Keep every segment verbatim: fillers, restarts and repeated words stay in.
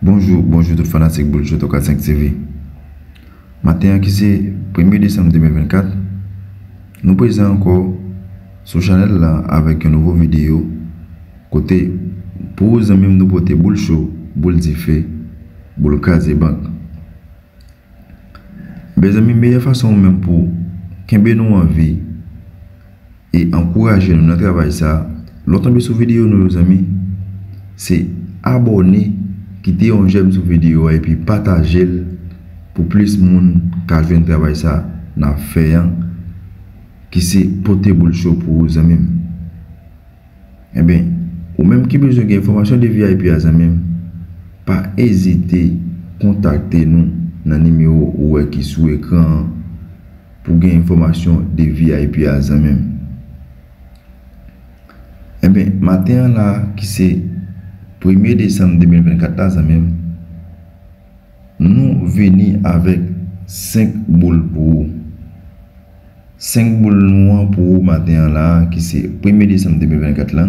Bonjou, bonjou tout fanatik Boul Show twa kat senk T V. Maten an ki se premye desanm de mil vennkat, nou prezan ankò sou chanèl la avèk yon nouvo videyo kote pou ou zanmi m nou pote boul cho, boul dife, boul kraze bank. Mezanmi, meyè fason ou menm pou kenbe nou an vi e ankouraje nou nan travay sa, lè w tonbe sou videyo nou yo zanmi, se abòne, kite yon jèm sou videyo a epi pataje l pou plis moun ka jwenn travay sa n ap fè an, ki se pote boul cho pou ou zanmi m. Enben, ou menm ki bezwen gen enfòmasyon de V I P a zanmi m, pa ezite kontakte nou nan nimewo ou wè ki sou ekran an pou gen enfòmasyon de V I P a zanmi m. Enben, maten an la ki se premye desanm de mil vennkat la zanmi m, nou vini avèk senk boul pou ou. Senk boul nou an pou ou maten an la ki se premye desanm de mil vennkat la.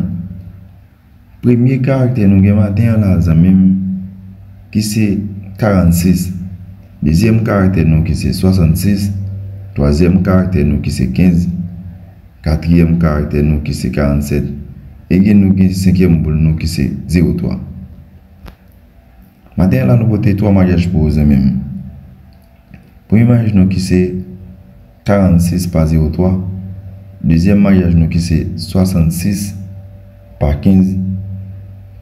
Premye karaktè nou gen maten an la zanmi m ki se karannsis. Dezyèm karaktè nou ki se swasannsis. Twazyèm karaktè nou ki se kenz. Katriyèm karaktè nou ki se karannsèt. E gen nou gen senkyèm boul nou ki se zewo twa. Maten an la nou pote twa maryaj pou ou zanmi m. Premye maryaj nou ki se karannsis pa zewo twa. Dezyèm maryaj nou ki se swasannsis pa kenz.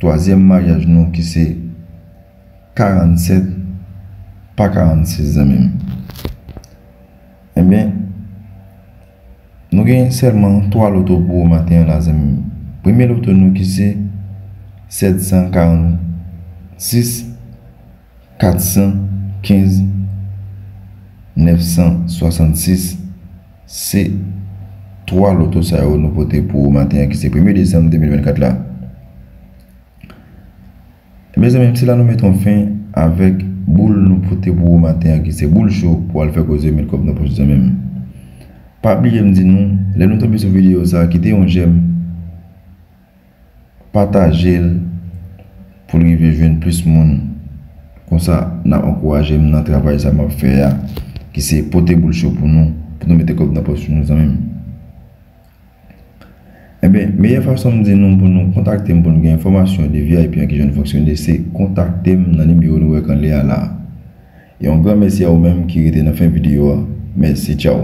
Twazyèm maryaj nou ki se karannsèt pa karannsis zanmi m. Enben, nou gen sèlman twa loto pou ou maten an la zanmi m. Premye loto nou ki se sèt san karannsis, kat san kenz, nèf san swasannsis. Se twa loto sa yo nou pote pou ou maten an ki se premye desanm de mil vennkat la. Mezanmi, se la nou mete yon fen avèk boul nou pote pou ou maten an ki se boul cho pou al fè koze met kòb nan pòch zanmi m. Pa bliye m di nou, lè nou tonbe sou videyo sa, kite yon jèm, pataje l pou l rive jwenn plis moun. Konsa, n ap ankouraje m nan travay sa m ap fè a, ki se pote boul cho pou nou, pou nou mete kòb nan pòch nou zanmi m. Enben, meyè fason m di nou pou nou kontakte m pou nou gen enfòmasyon de V I P an ki jan l fonksyone, se kontakte m nan nimewo nou wè k anlè a la. Yon gran mèsi a ou menm ki rete nan fen videyo a. Mèsi, tchaw.